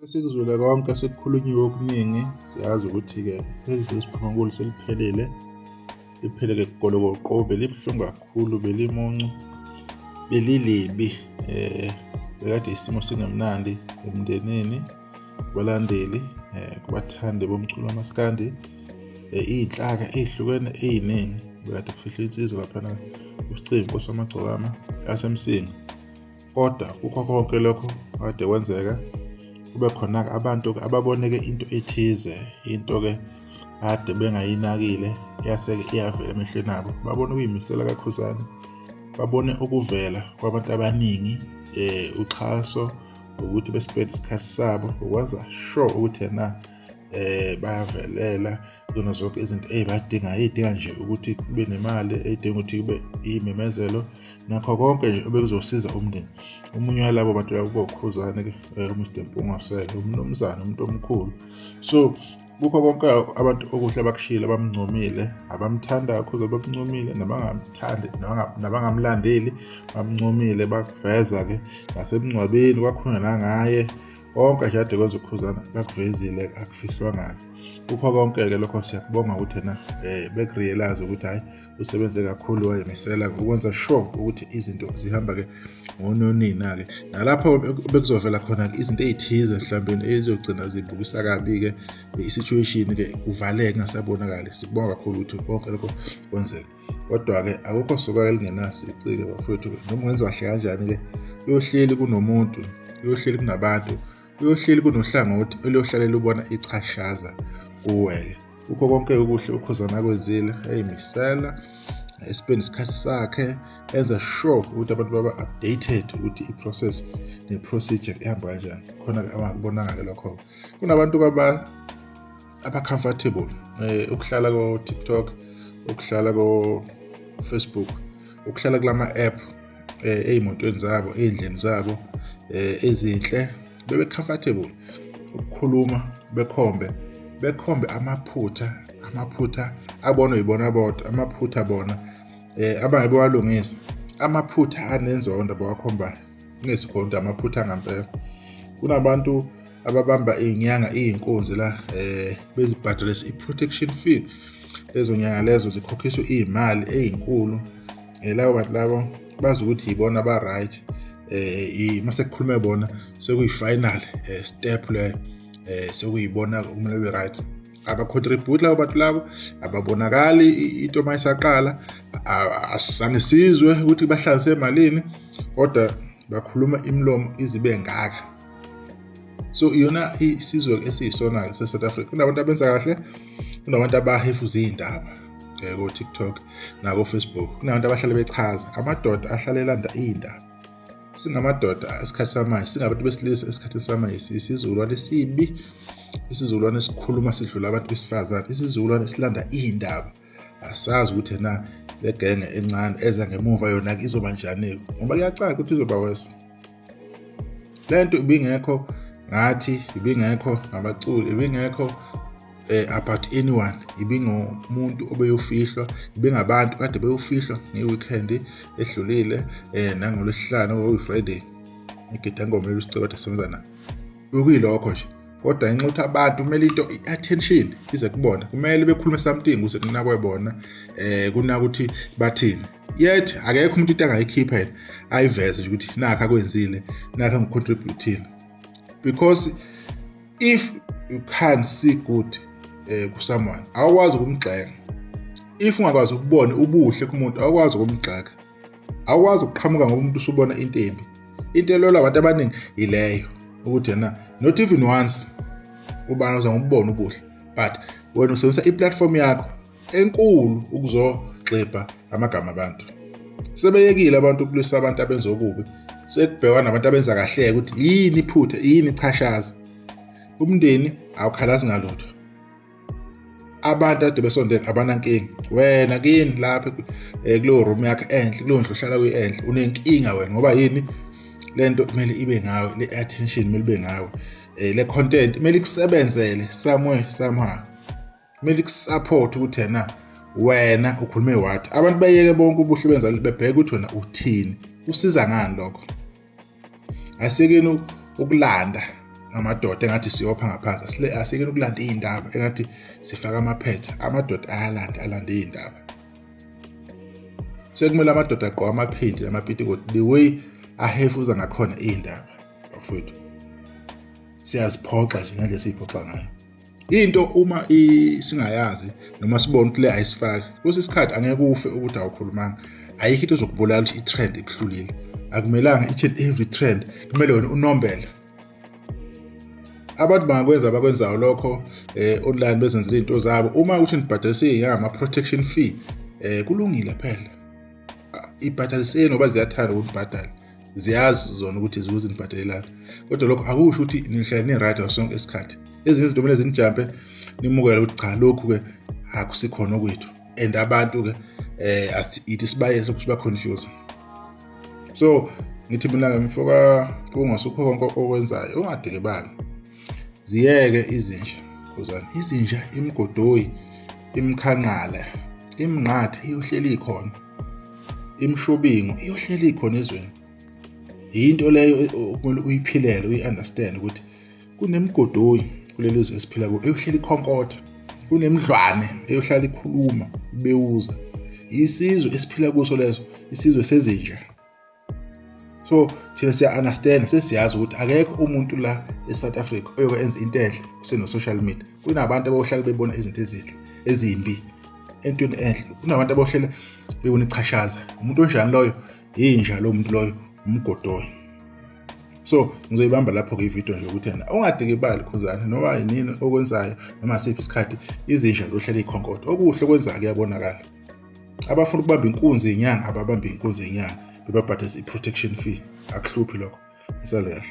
Sesikuzwile konke, sekukhulunyiwe okuningi. Siyazi ukuthi-ke leli viki siphuma kulo seliphelile, liphele-ke golokoqo, belibuhlungu kakhulu, belimuncu, belilibi. Bekade isimo singemnandi emndenini, kubalandeli, kubathandi bomculo kamaskandi, iy'nhlaka ey'hlukene ey'ningi. Bekade kufihlwe insizwa laphana uSicebi Nkosi wamagcokama yaseMsinga. Kodwa kukho konke lokho kade kwenzeka, kube khona-ke abantu-ke ababoneke into ethize, into-ke kade bengayinakile, yase-ke iyavela emehlweni abo. Babone ukuyimisela kaKhuzani, babone ukuvela kwabantu abaningi, uxhaso, ukuthi bespende isikhathi sabo ukwenza sure ukuthi yena bayavelela kuzona zonke izinto ey'badingayo, ey'dinga nje ukuthi kube nemali, ey'dinga ukuthi kube iy'memezelo, nakho konke nje obekuzosiza umndeni. Omunye walabo bantu labo kuba uKhuzani-ke, uMr Mpungose-ke, umnumzane, umuntu omkhulu. So kukho konke abantu okuhle abakushilo, abamncomile, abamthandayo uKhuzani bamncomile, nabangamthandi, nabangamlandeli bamncomile, bakuveza-ke nasemngcwabeni kwakhulunywa nangaye. Konke nje kade kwenza uKhuzani bakuvezile, akufihlwanga-ke. Kukho konke-ke lokho siyakubonga ukuthi yena bekurealize ukuthi hhayi usebenze kakhulu, wayimisela ukwenza sure ukuthi izinto zihamba-ke ngononina-ke. Nalapho bekuzovela khona-ke izinto ey'thize mhlawumbe ey'zogcina zibukisa kabi-ke i-situation-ke, kuvaleke kungasabonakali. Sikubonga kakhulu ukuthi konke lokho kwenzeka. Kodwa-ke akukho suka elingenasici-ke bafowethu, noma ungenza kahle kanjani-ke, kuyohleli kunomuntu, kuyohleli kunabantu, kuyohleli kunohlangothi oluyohlale lubona ichashaza kuwe-ke. Kukho konke okuhle uKhuzani akwenzile, eyimisela, espend isikhathi sakhe, enza sure ukuthi abantu baba updated ukuthi i-process ne-procedure ihamba kanjani. Khona-ke abangakubonanga-ke lokho. Kunabantu aba-comfortable ukuhlala ko-TikTok, ukuhlala ko-Facebook, ukuhlala kulama app, ey'motweni zabo, ey'ndlini zabo ezinhle, bebe comfortable ukukhuluma, bekhombe amaphutha abonwe yibona bodwa, amaphutha bona abanye bewalungisa, amaphutha anenzondo abawakhombayo, kungesikho amaphutha angempela. Kunabantu ababamba iy'nyanga iy'nkunzi la, bezibhadalise i-protection fee. Lezo nyanga lezo zikhokhiswa iy'mali ey'nkulu. Labo bantu labo bazi ukuthi yibona aba-right, mase kukhulume bona sekuyi-final step leyo, sekuyibona kumele be-right. Aba-contribute labo bantu labo, ababonakali into uma isaqala, asizange sizwe ukuthi bahlanzise emalini, kodwa bakhuluma imilomo izibe ngaka. So iyona isizwe esiyisona-ke se-South Africa. Kunabantu abenza kahle, kunabantu abahefuza iy'ndaba ko-TikTok nako-Facebook, kunabantu abahlale bechaza, amadoda ahlale elanda iy'ndaba. Singamadoda esikhathi samanje, singabantu besilisa esikhathini samanje, siyisizukulwane esibi, isizukulwane esikhuluma sidlula abantu besifazane, isizukulwane esilanda iy'ndaba. Asazi ukuthi na le genge encane eza ngemuva yona-ke izoba njani, ngoba kuyacaca ukuthi izoba worse. Le nto ibingekho ngathi, ibingekho ngabaculi, ibingekho about anyone, ibingomuntu obeyofihlwa, ibingabantu kade beyofihlwa nge-weekend edlulile, nangolwesihlanu okuyi-Friday, igidangoma lolu kade sebenza nayo. Bekuyilokho nje, kodwa ngenxa yokuthi abantu kumele into i-attention ize kubona, kumele bekhulume something ukuze kunakwe bona, kunaka ukuthi bathini. Yet akekho umuntu into angayikhipha yena ayiveze nje ukuthi nakho akwenzile, nakho angicontribute-ile, because if you can't see good ku someone, awukwazi ukumgxeka. If ungakwazi ukubona ubuhle kumuntu, awukwazi ukumgxeka, awukwazi ukuqhamuka ngoba umuntu usubona into embi. Into elolwa abantu abaningi ileyo ukuthi yena not even once ubani uza ngokubona ubuhle, but wena usebenzisa i-platform yakho enkulu ukuzogxibha amagama abantu. Sebeyekile abantu ukulwisa abantu abenza okubi, sekubhekwa nabantu abenza kahle ukuthi yini iphutha, yini ichashaza. Umndeni awukhalazi ngalutho, abantu ade besondele abanankinga. Wena kini lapha kuleyo room yakho enhle, kuleyo ndlu ohlala kuyo enhle, unenkinga wena ngoba yini? Lento kumele ibe ngawe, le attention kumele ibe ngawe, le content kumele ikusebenzele somewhere somehow, kumele ikusupport ukuthi yena wena ukhulume what. Abantu bayeke bonke ubuhle benza, bebheke ukuthi wena uthini, usiza ngani lokho. Asekeni ukulanda Amadoda engathi siyopha ngaphansi, asiyekeni ukulanda iy'ndaba engathi sifaka amaphetha. Amadoda ayalanda, alande iy'ndaba. Sekumele amadoda agqoke amaphenti namapitikoti the way ahefuza ngakhona iy'ndaba. Bafowethu, siyaziphoxa nje ngendlela esiyiphoxa ngayo into uma singayazi noma sibone ukuthi le ayisifaki. Kwesinye isikhathi angeke ufe ukuthi awukhulumanga. Ayikho into ezokubulala ukuthi i-trend ikuhlulile. Akumelanga each and every trend kumele wena unombele. Abantu bangakwenza abakwenzayo lokho online, bezenzela izinto zabo. Uma ukuthi nibhadalise iy'nyanga ama-protection fee, kulungile phela, ibhadaliseni ngoba ziyathanda ukuthi ibhadale, ziyazi zona ukuthi zikuthi nibhadelelani. Kodwa lokho akusho ukuthi nihlale ni-right ngaso sonke isikhathi. Ezinye izinto kumele zinijampe, nimukele ukuthi cha, lokhu-ke akusikhona okwethu. And abantu-ke ithi sibaye sokuthi ba-confuse. So ngithi mina-ke, mfoka Mpungose, ukho konke okwenzayo, ungadikibali, ziyeke izinja, Khuzani. Izinja, imigodoyi, imikhanqala, imnqatha iyohleli ikhona, imshubingo iyohleli ikhona ezweni. Yinto leyo okumele uyiphilele, uyi-understand ukuthi kunemigodoyi kuleli zwe esiphila kulo eyohleli ikhonkotha, kunemidlwane eyohlala ikhuluma, ibewuza. Isizwe esiphila kuso leso, isizwe sezinja. So thina siya-understand, sesiyazi ukuthi akekho umuntu la e-South Africa oyoke enze into enhle useno-social media. Kunabantu abayohlala bebona izinto ezinhle, ezimbi entweni enhle. Kunabantu abayohlala bebona ichashaza. Umuntu onjani loyo? Yinja lo muntu loyo, umgodoyi. So ngizoyibamba lapho-ke ividiyo nje ukuthi yena ungadikibali, Khuzani, noma yinini okwenzayo, noma siphi isikhathi, izinja zohlala iy'khonkotha. Okuhle okwenzayo kuyabonakala. Abafuna ukubamba inkunzi yenyanga ababambe inkunzi yenyanga, bebabhadalise i-protection fee. Akuhluphi lokho. Isale kahle.